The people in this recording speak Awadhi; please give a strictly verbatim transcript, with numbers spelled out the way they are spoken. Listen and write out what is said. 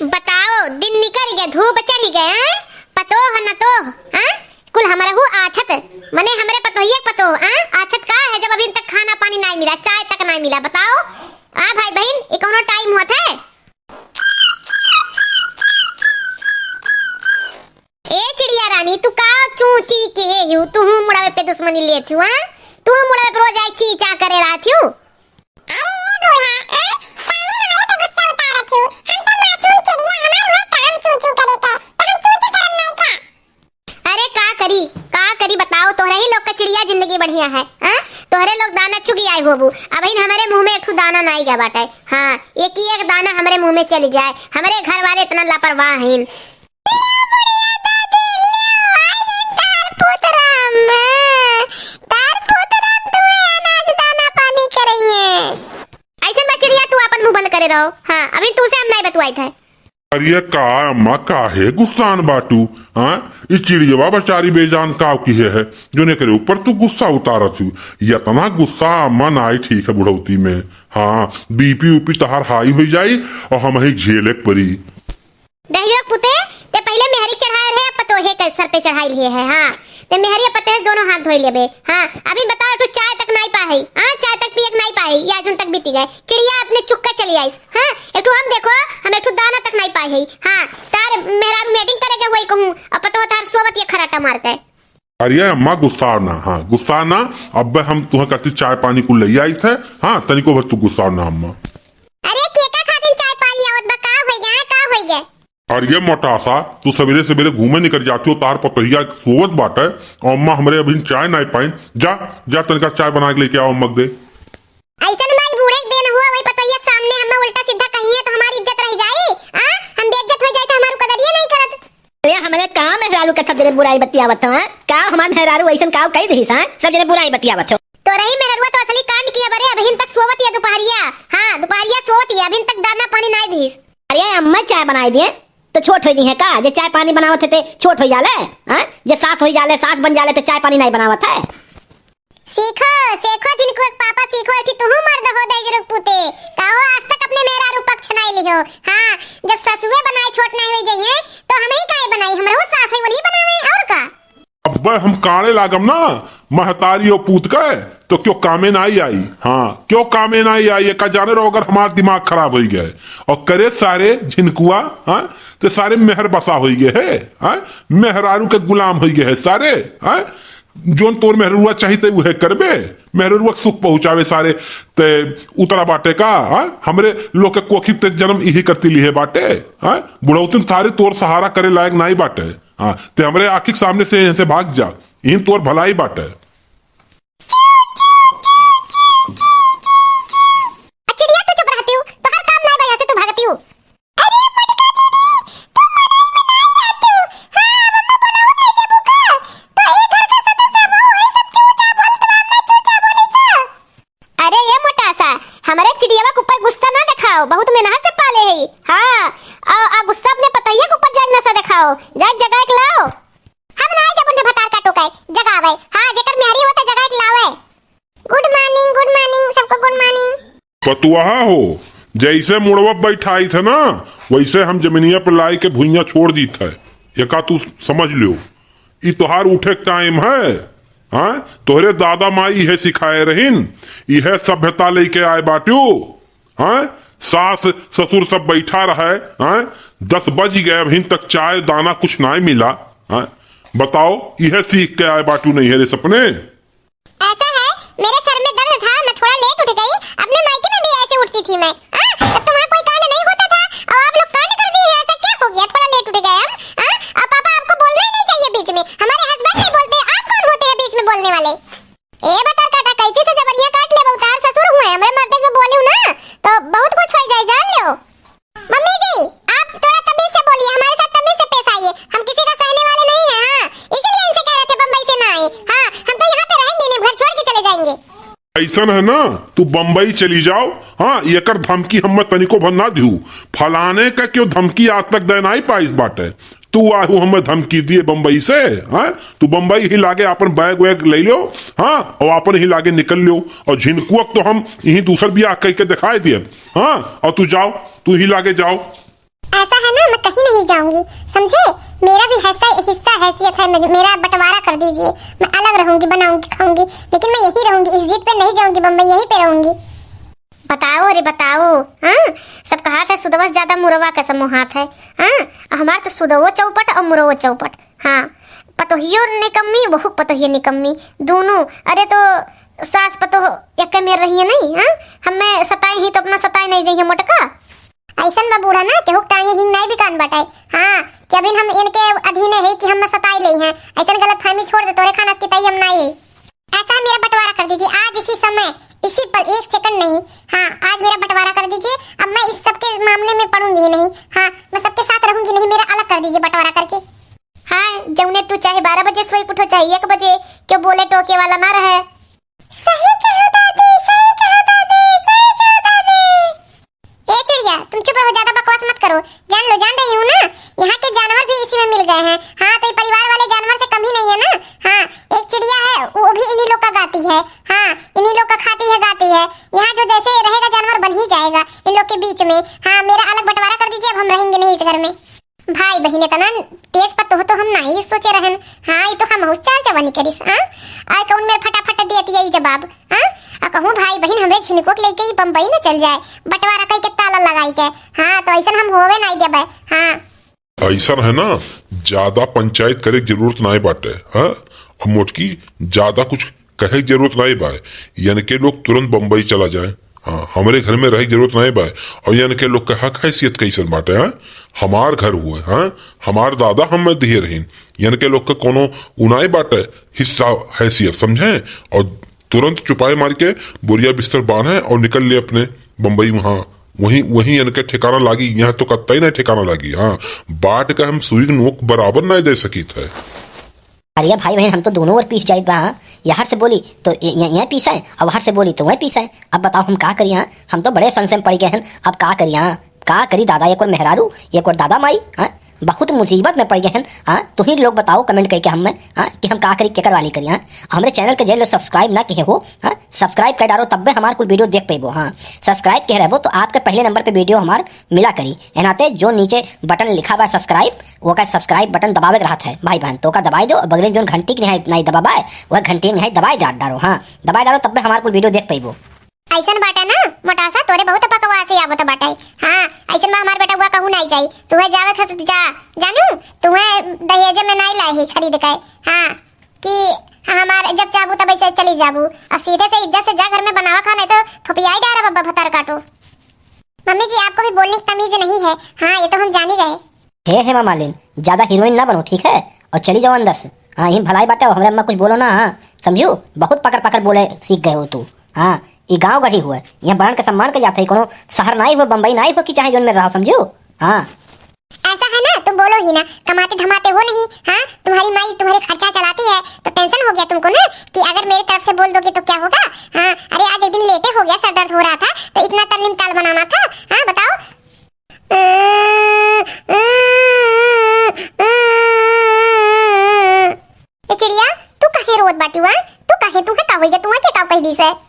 बताओ, दिन निकरि गए, धूप चढ़ि गए, हैं? पतोह न तोह, हैं? कुल हमरहू आछत, मने हमरे पतोहिया के पतोह, हैं? आछत का है, जब अभी तक खाना पानी नाई मिला, चाय तक नाई मिला, बताओ। आ भाई बहिन, ई कौनो टाइम हुआ था? ए चिड़िया रानी, तू का चूं ची किहे हिउ? तू हूँ मुड़वे पे दुश्मनी लेत हिउ, हाँ? तू हूँ मुड़वे पे रोज आई ची चा करे रहत हिउ। अरे ये बूढ़ा, हाँ? काहे हमारे पे गुस्सा उतारत हिउ? हम तो मासूम चिड़िया, हमार हुए काम चूं चूं करे के, तो हम चूं चूं करब नहीं का? अरे का करी, का करी बताओ, तोहरे ही लोग का चिड़िया जिंदगी बढ़िया है, हाँ? तोहरे लोग दाना चुगी आए होबू, अबहिन हमरे मुंह में एक ठो दाना नाई गया बाटे, हाँ? एक ही एक दाना हमरे मुंह में चली जाए, हमरे घर वाले इतना लापरवाह हैं। तार पुत्र हम, तार पुत्र हम तुम्हें अनाज दाना पानी करइए। ऐसन बा चिड़िया, तू आपन मुंह बंद करे रहो। हाँ, अभी तू से हम नहीं बतुआई थे। अरे का अम्मा, काहे गुस्सान बाटू? हाँ, ई चिड़ियवा बेचारी बेजान काव किहे है, जोने करे ऊपर तू गुस्सा उतारत हू। इतना गुस्सा अम्मा नाई ठीक है बुढ़ौती में। हाँ, बीपी ऊपी तहार हाई हो जाई और हम ही झेले के पड़ी। दहिजोग पुते, ते पहिले मेहरी चढ़ाए रहे, अब पतोहे के सर पे चढ़ाई लिए है। हाँ, ते मेहरी अब पतोहे दोनों हाथ धोई लेबे। हाँ, अभी बताओ, एक ठो चाय तक नाई पाई, हाँ, चाय तक पिए के नाई पाई, या जून तक बीती गए। चिड़िया अपने चुक्का चली आइस। हाँ, एक ठो हम देखो, हम एक ठो दाना तक नाई पाई है। हाँ, तार मेहरारू meeting करे के वही कहूँ, अब पतोह तार सोवत ये खराटा मार के। अरे अम्मा, गुस्सा ना, हाँ, गुस्सा ना। अब हम तुहे कति चाय पानी कुल ले आई थे। हाँ, तनिको भर तू गुस्सा ना अम्मा। अरे केका खातिर चाय पानी आवत बा, का होई गया, का होई गया? अरे मोटासा, तू सवेरे सवेरे घूमे निकल जाती हो, तार पतोहिया सोवत बाटे, और अम्मा हमरे अभी चाय नाई पाइन। जा, जा तनिका चाय बना के लेके आओ अम्मा के दे। ऐसन माई बूढ़े के देन हुआ, वही पतोहिया के सामने हमें उल्टा सीधा कहिए तो हमारी इज्जत रह जाई। आ? हम बेइज्जत हो जाए तो हमारू कदरिए नहीं करत। अरे हमरे का मेहरारू के सब जने बुराई बतियावत हो, हैं? का हमार मेहरारू ऐसन का कही दही सा, सब जने बुराई बतियावत हो। तो रही मेहररुआ तो असली कांड किया बरे, अबहिन तक सोवत या दोपहरिया। हाँ, दोपहरिया सोवत या, अबहिन तक दाना पानी नाई दीस। अरे अम्मा चाय बनाई दिए, तो छोट हो जी है का? जे चाय पानी बनावत है ते छोट हो जाले, हैं? जे सास हो जाले, सास बन जाले तो चाय पानी नहीं बनावत है। सीखो, सीखो जिनको एक पापा सीखो, एठी तुहू मर्द हो दहिजरोग पूते। कहो आज तक अपने मेहरारू पक्ष नाई लिहो। हाँ, जब ससुए बनाए छोट नाई हो जाइए, तो हम ही काहे बनाई? हमरो सास है, वही बनावे, और का? अब्बे हम काड़े लागम ना, महतारी और पूत के, तो क्यों कामे नाई आई? हाँ, क्यों कामे नाई आई? एका जाने रहो अगर हमार दिमाग खराब होई गए। और करे सारे झिनकुआ, हाँ, तो सारे मेहर बसा होई गए है, हाँ, मेहरारू के गुलाम होई गए है सारे, हाँ। जोन तोर मेहरुआ चाही ते उहे करबे, मेहरुआ के सुख पहुँचावे सारे। ते उतरा बाटे का, हाँ? हमरे लोग के कोखी ते जन्म इही करती लिहे बाटे, हाँ? बुढ़ौतिन सारे तोर सहारा करे लायक नाई बाटे, हाँ? ते हमरे आँखी के सामने से यहाँ से भाग जा, इही तोर भलाई बाटे। आ चिड़िया तू चुप रहती हूँ, तो हर काम नाई बा यहाँ से तू भागती हूँ। अरे मोटका दीदी, तू मनई में नाई रहतू। हाँ, मम्मा बोलाऊ नहीं देबू का? तो ई घर का सदस्य हम वही सब चूचा बोलत बा, हमने चूचा बोले का? अरे ये मोटासा, हमरे चिड़ियावा के ऊपर गुस्सा ना दिखाओ, बहुत मेहनत से पाले है। हाँ, आ, आ गुस्सा अपने पतोहिया के ऊपर जाए नशा दिखाओ, जाए जगाए के लाओ। हम नाई जब उनके भतार का टोके, जगावे। हाँ, जेकर मेहरी होता जगाए के लावे। Good morning, good morning, सबको good morning। पतुआहा हो, जैसे मुड़वा बैठाई थे ना, वैसे हम जमीनिया पर लाई के भुइयां छोड़ दी थे। एका तू समझ लियो, ई तोहार उठे के टाइम है। हाँ, तोहरे दादा माई इहे सिखाए रहिन, इहे सभ्यता लेके आए बाट्यू। हाँ, सास ससुर सब बैठा रहे, हाँ, दस बज गए, अभी तक चाय दाना कुछ नाई मिला। हाँ, बताओ, इहे सीख के आए बाट्यू नहीं है रे सपने। ऐसा है, मेरे सर में दर्द था, मैं थोड़ा लेट उठ गई। अपने मायके में भी ऐसे उठती थी मैं। हाँ? तब तो वहाँ कोई कांड नहीं होता था, और आप लोग कांड कर दिए हैं। ऐसा क्या हो गया, थोड़ा लेट उठ गए हम? हाँ? और पापा, आपको बोलना ही नहीं चाहिए बीच में। हमारे हस्बैंड नहीं बोलते, आप कौन होते हैं बीच में बोलने वाले? ए बतर काटा, कैंची से जबनिया काट ले, बहुत तार ससुर हुए, हमरे मर्दे को बोलियो ना तो बहुत कुछ हो जाए, जान लो। मम्मी जी, आप थोड़ा तमीज से बोलिए, हमारे साथ तमीज से पेश आइए। हम किसी का सहने वाले नहीं हैं, हाँ, इसीलिए इनसे कह रहे थे बम्बई से ना आए। हाँ, हम तो यहाँ पे रहेंगे नहीं, घर छोड़ के चले जाएंगे। ऐसन है ना, तू बम्बई चली जाओ। हाँ, एकर धमकी हमें तनिको भर ना दिहू। फलाने का क्यों धमकी आज तक दे नाई पाइस बाटे। तू आहू हमें धमकी दिए बम्बई से, हाँ? तू बम्बई ही लागे आपन बैग वैग ले लो, हाँ, और आपन ही लागे निकल लो। और झिनकुआ के तो हम यही दूसर बियाह कह के दिखाए दिए, हाँ, और तू जाओ, तू ही लागे जाओ। ऐसा है ना, मैं कहीं नहीं जाऊंगी, समझे? मेरा भी हिस्सा, हिस्सा हैसियत है, मेरे-, मेरा बंटवारा कर दीजिए। मैं अलग रहूंगी, बनाऊंगी, खाऊंगी, लेकिन मैं यहीं रहूंगी, इस जिद पे नहीं जाऊंगी बम्बई, यहीं पे रहूंगी। बताओ रे बताओ, हाँ? सब कहा था सुदवा से ज्यादा मुरवा का समूह हाथ है, हाँ? हमार तो सुदवो चौपट और मुरवो चौपट, हाँ। पतोहियो निकम्मी, वहू पतोहियो निकम्मी, दोनों। अरे तो सास पतोह एक मेर रही है नहीं, हाँ? हमें सताई ही तो अपना सताई नहीं जाइए मोटका। ऐसन बा बूढ़ा ना, केहू के टांगे हिंग नाई बिकान बाटे। हाँ, कि अभी हम इनके अधीन है कि हम सताई ले हैं। ऐसन गलतफहमी छोड़ दे, तोरे खानस की तई हम नाई है। ऐसा है, मेरा बंटवारा कर दीजिए आज, इसी समय, इसी पल, एक सेकंड नहीं। हाँ, आज मेरा बंटवारा कर दीजिए। अब मैं इस सबके मामले में पड़ूंगी ही नहीं। हाँ, मैं सबके साथ रहूंगी नहीं, मेरा अलग कर दीजिए बंटवारा करके। हाँ, जौने तू चाहे बारह बजे सोई उठो, चाहे एक बजे, क्यों बोले टोके वाला ना रहे। सही कहा दादी, सही कहा दादी, सही कहा दादी। ए चिड़िया, तुम चुप रहो, ज्यादा बकवास मत करो। जान लो, जान रही हूँ ना, यहाँ के जानवर भी इसी में मिल गए हैं। हाँ, तो ये परिवार वाले जानवर से कम ही नहीं है ना। हाँ, एक चिड़िया है, वो भी इन्हीं लोग का गाती है। हाँ, इन्हीं लोग का खाती है, गाती है। यहाँ जो जैसे रहेगा जानवर बन ही जाएगा इन लोग के बीच में। हाँ, मेरा अलग बंटवारा कर दीजिए, अब हम रहेंगे नहीं इस घर में। भाई बहिन इतना तेज पतोह तो हम नाही सोचे रहन। हाँ, ई तो हम चाल जवानी करिस, हाँ? आय कौन मेर फटाफट देती है ई जवाब, हाँ? आ कहूँ भाई बहिन हमरे झिनको के लेके ई बम्बई न चल जाए, बंटवारा कई के ताला लगाई के, हाँ, तो ऐसन हम होवे नाही देबे, हाँ। ऐसन है ना, ज्यादा पंचायत करे के जरूरत नाही बाटे, हाँ? अब मोटकी, ज्यादा कुछ कहे के जरूरत नाही बा, यनके लोग तुरंत बम्बई चला जाए। हाँ, हमरे घर में रहे के जरूरत नाही बा। और यनके लोग के हक हैसियत कैसन बाटे, हाँ? हमार घर हुए, हाँ? हमार दादा हमें दिए रहीन। यनके लोग के कोनो उ नाही बाटे हिस्सा हैसियत, समझे? और तुरंत चुपाई मार के बोरिया बिस्तर बांधे और निकल ले अपने बम्बई। वहाँ वहीं, वहीं यनके ठिकाना लागी, यहाँ तो कत्तई नाही ठिकाना लागी। हाँ, बाट के हम सुई के नोक बराबर नाही दे सकित है। अरे भाई बहन, हम तो दोनों ओर पीस जाइत बा, हाँ? यहर से बोली तो ये, ये, ये पीसे, और वहर से बोली तो वह पीसे। अब बताओ हम का करी, हाँ? हम तो बड़े संशय में पड़ गए हैं, अब का करी, हाँ? का करी दादा, एक ओर मेहरारू, एक ओर दादा माई, हाँ? बहुत मुसीबत में पड़ गए हैं, हाँ? तुही लोग बताओ comment करके हमें, हाँ? कि हम का करी, केकर वाली करी, हाँ? हमरे channel के जे लोग subscribe ना किहे हो, हाँ? Subscribe कर डालो, तब्बे हमार कुल video देख पेबो, हाँ? Subscribe किहे रहबो तो आपके पहले number पे video हमार मिला करी। ए नाते जो नीचे button लिखा बा subscribe, ओका subscribe button दबावे के रहत है भाई बहन, तो ओका दबाई दो, और बगले में जोन घंटी के निहाई, नाई दबाबा है, वह घंटी के निहाई दबाई जा-, डालो, हाँ, दबाई डालो, तब हमार कुल video देख पइबो। ऐसन बाटे ना, मोटासा, तोरे बहुत बकवास आवत बाटे। हाँ, ऐसन में हमार बेटा हुआ कहूँ नाई जाई, तुहे जावे खस जा, जानू, तुहे दहेज में नाई लाही खरीद के, हाँ, कि हमार जब चाहबू तब ऐसे चली जाबू, और सीधे से इज्जत से जा घर में बनावा खा, नहीं तो थोपियाई डारा बब्बा भतार काटो। मम्मी जी, आपको भी बोलने की तमीज नहीं है। हाँ, ये तो हम जान ही गए। हे हेमा मालिन, ज्यादा हीरोइन ना बनो, ठीक है? और चली जाओ अंदर से। हाँ, यही भलाई बाटे, हमरे अम्मा कुछ बोलो ना, हाँ, समझू? बहुत पकड़ पकड़ बोले सीख गए हो तू। हाँ, ये गाँव गढ़ी हुआ, यहाँ बड़न के सम्मान के जात है, कोनो शहर नाई हुआ, बम्बई नाई हुआ कि चाहे जोन में रहो, समझू? हाँ। ऐसा है ना, तुम बोलो ही ना, कमाते धमाते हो नहीं, हाँ? तुम्हारी माई तुम्हारे खर्चा चलाती है, तो tension हो गया तुमको ना कि अगर मेरी तरफ से बोल दोगे तो क्या होगा? हाँ, अरे आज एक दिन लेटे हो गया, सर दर्द हो रहा था, तो इतना तल्लीम ताल बनाना था, हाँ, बताओ। ए चिड़िया, तू काहे रोवत बाटी हुआ? तू काहे, तू है का होइगा? तू है के का कह दी से?